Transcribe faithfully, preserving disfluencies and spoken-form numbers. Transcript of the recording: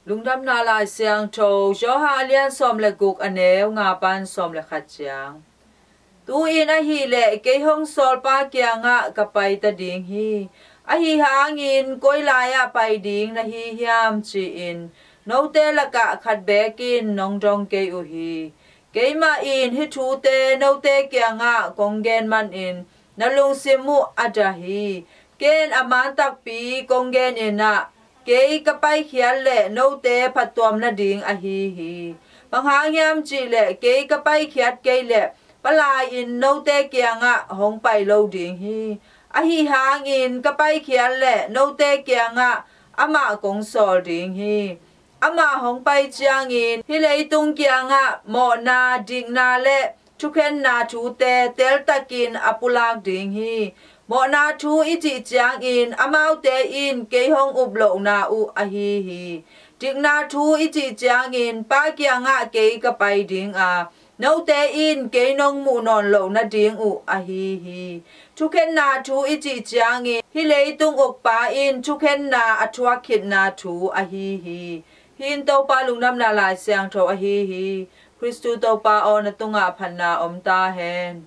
Lungdamna Lai Siangtho, Johan a lian sawm le guk, a neu nga pan sawm le khat ciang. Tu-in ahih leh kei hong sawlpa kiangah ka paita ding hi. Ahi hangin koi lai-ah pai ding na hi hiam, ci-in note lakah khat beek in nong dong kei uh hi. Keimah in hih thute note kiangah kong gen manin na lungsim uh a dah hi. Ken a man takpi kong genin ah, kei ka paikhiat leh note phattuam nading ahi hi. Bang hang hiam cih leh kei ka paikhiat kei leh palai in note kiangah hong pai lo ding hi. Ahi hangin ka paikhiat leh note kiangah amah kong sawl ding hi. Amah hong pai ciangin hih leitung kiangah mawhna, dikna le thukhenna thute teltakin a pulak ding hi. Mawhna thu i cih ciangin amaute in kei hong up lohna uh ahi hi. Dikna thu i cih ciangin Pa kiangah kei ka pai ding a, note in kei nong muh nawn loh nading uh ahi hi. Thukhenna thu i cih ciangin hih leitung ukpa in thukhenna a thuak khitna thu ahi hi. Hih in Topa Lungdamna Lai Siangtho ahi hi. Khristu Topa aw, na tungah phatna om ta hen.